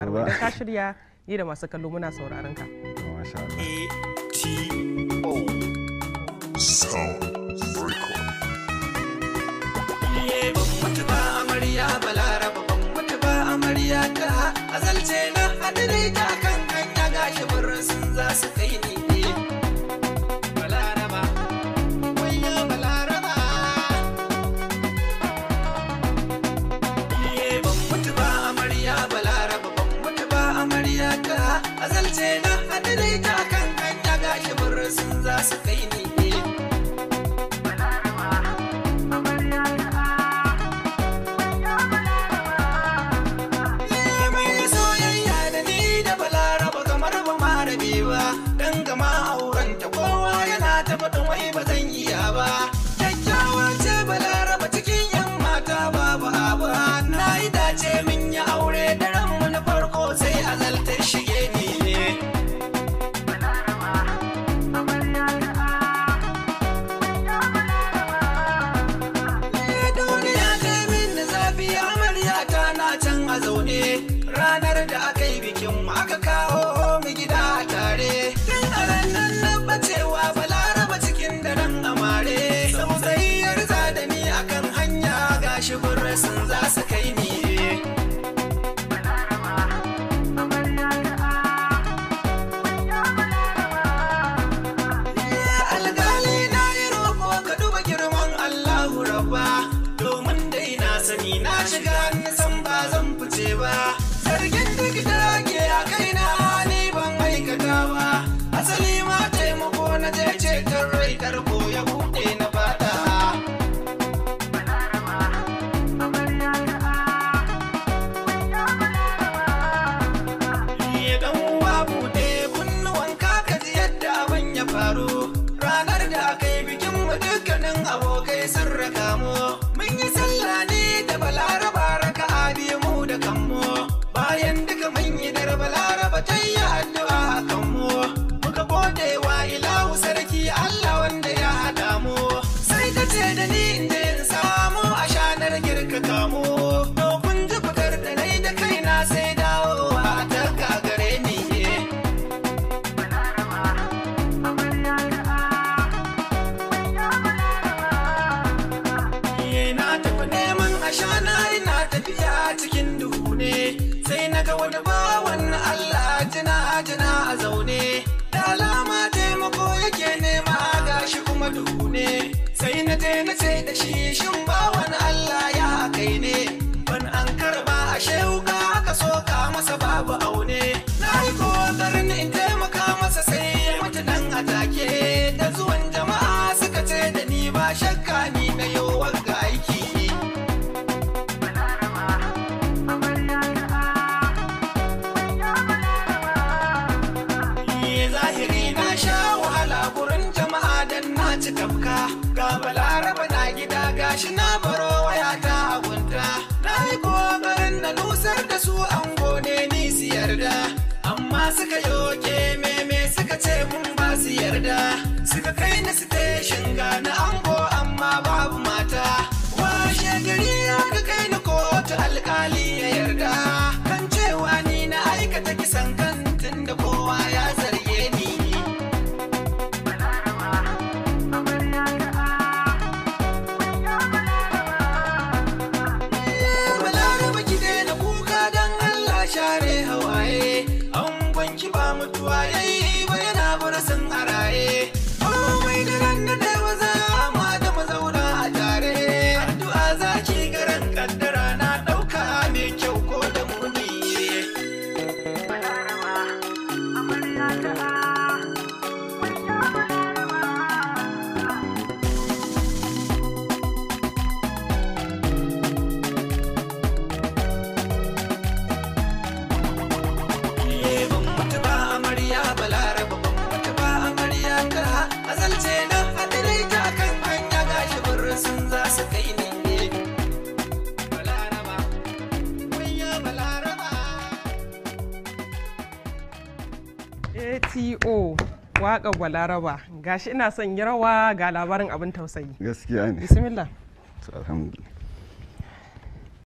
Idan ka shirya, ni da masu kallo muna sauraron ka. Masha Allah. A T O Sound Record. Ban mutu ba amarya Balaraba, ban mutu ba amarya ta azalce na haɗu da ita kan hanya, gashi birnin sun za su kai ni. Balaraba, wayyo Balaraba. Ban mutu ba amarya Balaraba, ban mutu ba amarya ta azalce na haɗu da ita kan hanya, gashi birnin sun za su kai ni. Mai soyayya da ni da Balaraba kamar ba ma rabe ba, dan gama aurenta kowa yana ta faɗin wai ba zan iya ba. Kyakkyawa ce Balaraba, cikin yan mata babu abu. Na yi dace min yi aure, daren mu na farko sai azaltar shige ni ne. Duniya ta min zafi, amarya ta na can a zaune. Ranar da aka yi bikin mu aka kawo mu gida a tare, tun a nan na bacewa Balaraba cikin daren amare. Tsautsayi ya riza da ni akan hanya, gashi sun za su kai ni. Alƙali, na yi roƙo ka duba girman Allahu Rabba, domin dai na sani na shiga nisan ba zan fice ba. Zargin duk da ake a kaina ni ban aikata ba. Asali ma taimako na je ceton rai, tarko ya buɗe na fada. Ya dan uwa, buɗe kunnuwanka ka ji yadda abin ya faru. Ranar da aka yi bikin mu, dukkanin abokai sun raka mu. Mun yi sallah ne da Balaraba raka'a biyu mu da kanmu. Bayan duka mun yi dar, Balaraba ta yi addu'a a kanmu. Muka gode wa ilahu sarki Allah wanda ya haɗa mu. Sai ta ce da ni in je in samu a shanar girka kamu. To kun ji fitar da nai da kaina, sai dawowa ta gagare ni. Na tafi neman ashana, ina tafiya cikin duhu ne, sai na ga wani bawan Allah jina jina a zaune, da alama taimako yake nema, gashi kuma duhu ne. Sai na je na ce da shi, "Shin bawan Allah, ya kai ne?" Ban an karba, ashe wuka aka soka masa babu aune. Na yi kokarin in taimaka masa, sai ya mutu nan a take. Da zuwan jama'a suka ce da ni ba shakka ni na yo wanga aiki. Zahiri na sha wahala gurin jama'a dan na ci tafka. Ga Balaraba na gida, gashi na baro wayata a gunta. Na yi kokarin na nusar da su ango ne ni su yarda, amma suka yoke meme, suka ce mun ba su yarda. Suka kai ni station, ga na ango amma babu mata. Washe gari aka kai ni kotu, alkali ya yarda kan cewa ni na aikata kisan kan, tunda kowa ya zarge ni. Balaraba, ki daina kuka dan Allah, share hawaye. An gwanki ba mutuwa yayi ba, yana barasin a raye. Komai da ran da da za mu da mu zauna a tare. Addu'a za ki garan kaddara na ɗauka mai kyau ko da muni. Balaraba, amarya ta. Ban mutu ba amarya Balaraba, ban mutu ba amarya ta azalce na haɗu da ita kan hanya, gashi sun za su kai ni. Balaraba, wayyo Balaraba. ATO, waƙar Balaraba. Gashi ina son yi rawa, ga labarin abin tausayi. Gaskiya ne. Bismillah. To, alhamdulillah.